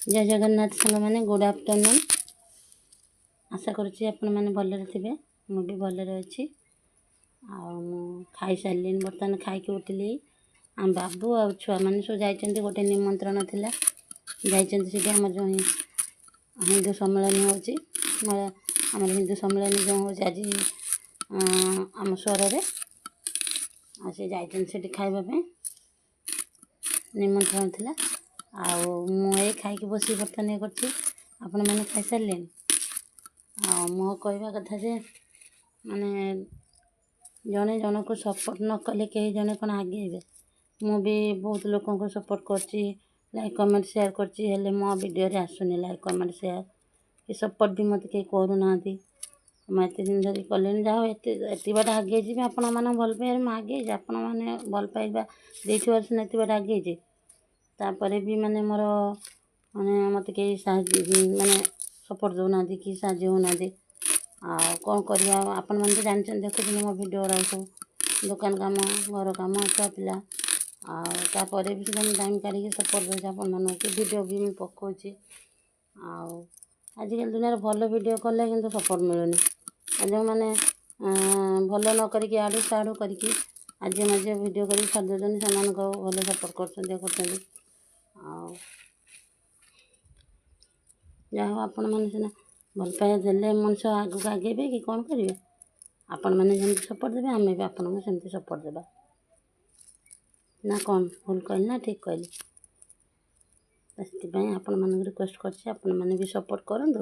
ଜୟ ଜଗନ୍ନାଥ ସାଙ୍ଗମାନେ, good afternoon. ଆଶା କରୁଛି ଆପଣମାନେ ଭଲରେ ଥିବେ। ମୁଁ ବି ଭଲରେ ଅଛି। ଆଉ ମୁଁ ଖାଇସାରିଲିଣି, ବର୍ତ୍ତମାନ ଖାଇକି ଉଠିଲି। ଆମ ବାବୁ ଆଉ ଛୁଆମାନେ ସବୁ ଯାଇଛନ୍ତି, ଗୋଟେ ନିମନ୍ତ୍ରଣ ଥିଲା, ଯାଇଛନ୍ତି ସେଠି। ଆମର ଯେଉଁ ହିନ୍ଦୁ ସମ୍ମିଳନୀ ହେଉଛି, ଆମର ହିନ୍ଦୁ ସମ୍ମିଳନୀ ଯେଉଁ ହେଉଛି ଆଜି ଆମ ସହରରେ, ଆଉ ସେ ଯାଇଛନ୍ତି ସେଠି ଖାଇବା ପାଇଁ, ନିମନ୍ତ୍ରଣ ଥିଲା। ଆଉ ମୁଁ ଏଇ ଖାଇକି ବସି ବର୍ତ୍ତମାନ ଇଏ କରୁଛି। ଆପଣମାନେ ଖାଇସାରିଲେଣି? ଆଉ ମୋ କହିବା କଥା ଯେ ମାନେ ଜଣେ ଜଣକୁ ସପୋର୍ଟ ନ କଲେ କେହି ଜଣେ କ'ଣ ଆଗେଇବେ? ମୁଁ ବି ବହୁତ ଲୋକଙ୍କୁ ସପୋର୍ଟ କରୁଛି, ଲାଇକ୍, କମେଣ୍ଟ, ସେୟାର କରୁଛି, ହେଲେ ମୋ ଭିଡ଼ିଓରେ ଆସୁନି ଲାଇକ୍, କମେଣ୍ଟ, ସେୟାର କି ସପୋର୍ଟ ବି ମୋତେ କେହି କରୁନାହାନ୍ତି। ମୁଁ ଏତେ ଦିନ ଧରି କଲିଣି, ଯାହା ହଉ ଏତେ ଏତିକି ବାଟ ଆଗେଇଛି ବି ଆପଣମାନଙ୍କ ଭଲ ପାଇବାରେ ମୁଁ ଆଗେଇଛି। ଆପଣମାନେ ଭଲ ପାଇବା ଦେଇଥିବାରୁ ସିନା ଏତିକି ବାଟ ଆଗେଇଛି। ତାପରେ ବି ମାନେ ମୋର ମାନେ ମୋତେ କେହି ସାହାଯ୍ୟ, ମାନେ ସପୋର୍ଟ ଦେଉନାହାନ୍ତି କି ସାହାଯ୍ୟ ହେଉନାହାନ୍ତି। ଆଉ କ'ଣ କରିବା? ଆପଣମାନେ ତ ଜାଣିଛନ୍ତି, ଦେଖୁଛନ୍ତି ମୋ ଭିଡ଼ିଓ ଗୁଡ଼ାକ ସବୁ। ଦୋକାନ କାମ, ଘର କାମ, ଛୁଆ ପିଲା, ଆଉ ତାପରେ ବି ସୁଦ୍ଧା ମୁଁ ଟାଇମ୍ କାଢ଼ିକି ସପୋର୍ଟ ଦେଉଛି ଆପଣମାନଙ୍କୁ, ଭିଡ଼ିଓ ବି ମୁଁ ପକାଉଛି। ଆଉ ଆଜିକାଲି ଦୁନିଆରେ ଭଲ ଭିଡ଼ିଓ କଲେ କିନ୍ତୁ ସପୋର୍ଟ ମିଳୁନି। ଆଉ ଯେଉଁମାନେ ଭଲ ନ କରିକି ଆଡ଼ୁ ସାଡ଼ୁ କରିକି ଆଜେ ମାଜେ ଭିଡ଼ିଓ କରିକି ଛାଡ଼ି ଦେଉଛନ୍ତି, ସେମାନଙ୍କୁ ଭଲ ସପୋର୍ଟ କରୁଛନ୍ତି, ଇଏ କରୁଛନ୍ତି। ଆଉ ଯାହା ହଉ, ଆପଣମାନେ ସିନା ଭଲ ପାଇବା ଦେଲେ ମଣିଷ ଆଗକୁ ଆଗେଇବେ କି କ'ଣ କରିବେ। ଆପଣମାନେ ଯେମିତି ସପୋର୍ଟ ଦେବେ, ଆମେ ବି ଆପଣଙ୍କୁ ସେମିତି ସପୋର୍ଟ ଦେବା। ନା କ'ଣ ଭୁଲ କହିଲି ନା ଠିକ୍ କହିଲି? ସେଥିପାଇଁ ଆପଣମାନଙ୍କୁ ରିକ୍ୱେଷ୍ଟ କରୁଛି, ଆପଣମାନେ ବି ସପୋର୍ଟ କରନ୍ତୁ।